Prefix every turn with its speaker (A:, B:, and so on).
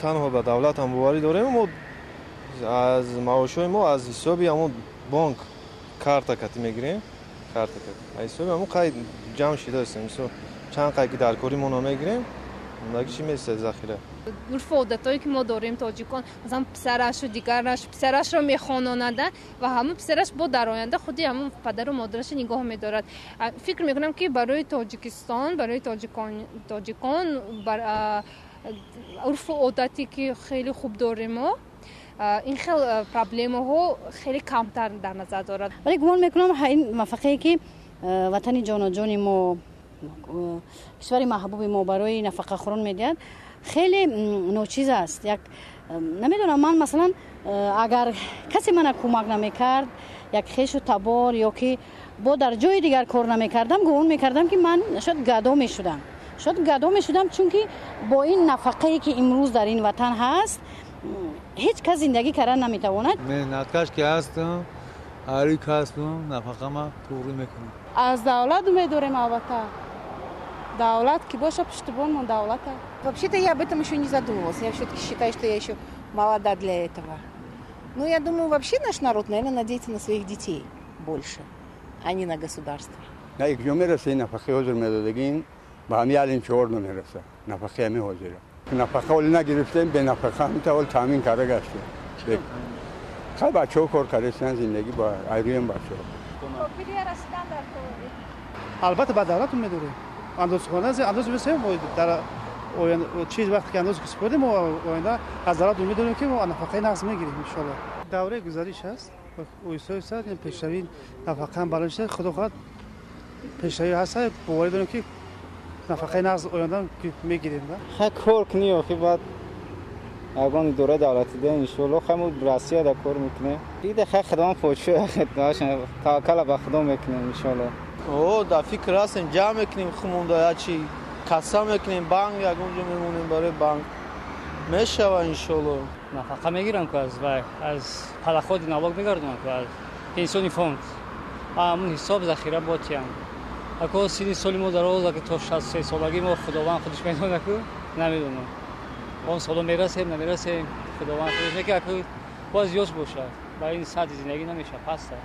A: Танҳо ба давлат ҳам боварӣ дорем. Мо аз маошҳои мо аз ҳисоби ҳамон бонк карта кати мегирем, карта кати аз ҳисоби ҳамон қайд ҷамъ шидаастем. Мисол, чанд қайд ки дар кори мо намегирем, ондаги чӣ месад захира.
B: Урфу одатҳое ки мо дорем, тоҷикон, масалан, писарашу дигараш, писарашро мехононада ва ҳамон писараш бо дар оянда худи ҳамон падару модарашро нигоҳ медорад. Фикр мекунам, ки барои Тоҷикистон, барои тоҷикон урфу одате ки хеле хуб дорем мо, ин хел проблемаҳо хеле камтар дар назар дорад.
C: Вале гумон мекунам, ин нафақае ки ватани ҷоноҷони мо, кишвари маҳбуби мо барои нафақахӯрон медиҳад, хеле ночиз аст. Як намедонам, ман, масалан, агар касе мана кӯмак намекард, як хешу табор ё ки бо дар ҷои дигар кор намекардам, гумон мекардам, ки ман шояд гадо мешудам, шояд гадо мешудам, чунки бо ин нафақае ки имрӯз дар ин ватан ҳаст, ҳеҷ кас зиндагӣ кардан наметавонад.
D: Меҳнаткаш ки ҳастам, ҳари касбам нафақама туғрӣ мекунам.
E: Аз давлат умед дорем, албатта. Давлат ки боша, пуштибонмон давлата.
F: Вообще-то я об этом еще не задумывалась. Я все-таки считаю, что я еще молода для этого. Но я думаю, вообще наш народ, наверное, надеется на своих детей больше, а не на государство.
G: На куҷо мераса ин нафақаи ҳозир медодагин? Ба ҳами ялин чор намераса нафақаи ҳами ҳозира. Нафақа оли нагирифтем, бенафақа ҳамита ҳол таъмин карда гаштем. Хай, бачаҳо кор кардастан, зиндагӣ ба айрӯем бачаҳо.
H: Албатта, ба давлат умед дорем. Андозхона андоз месем, дар чиз вақте ки андоз супордем, мо оянда аз давлат умед дорем, ки мо нафақаи нағз мегирем, иншоалло. Давраи гузариш ҳаст, оҳиста оҳиста пешравии нафақаам баланд шуда, худо хоҳад, пешравӣ ҳаст. Боварӣ дорем, ки нафақаи нағз оянда мегирем.
I: Хай, кор кунӣ, охи баъд ягон идораи давлатӣ да, иншоалло. Хай, мо Россия да кор мекунем ида. Хай, худованд подшоҳ, таваккала ба худо мекунем, иншоалло.
A: О, дар фикр ҳастем, ҷамъ мекунем хумонда, ячи касса мекунем, банк ягон ҷо мемонем, барои банк мешава, иншоалло.
J: Нафақа мегирам ку аз вай, аз подоходный налог мегардонам ку, аз пенсионный фонд, ҳамун ҳисоб захира ботиям. Ако синни соли мо дароз, ака то 63 солагӣ мо, худованд худаш медонад ку, намедонам, он соло мерасем, намерасем, худованд худаш. Неки аку бояд зиёд бошад, ба ин сатҳи зиндагӣ намешавад, паста.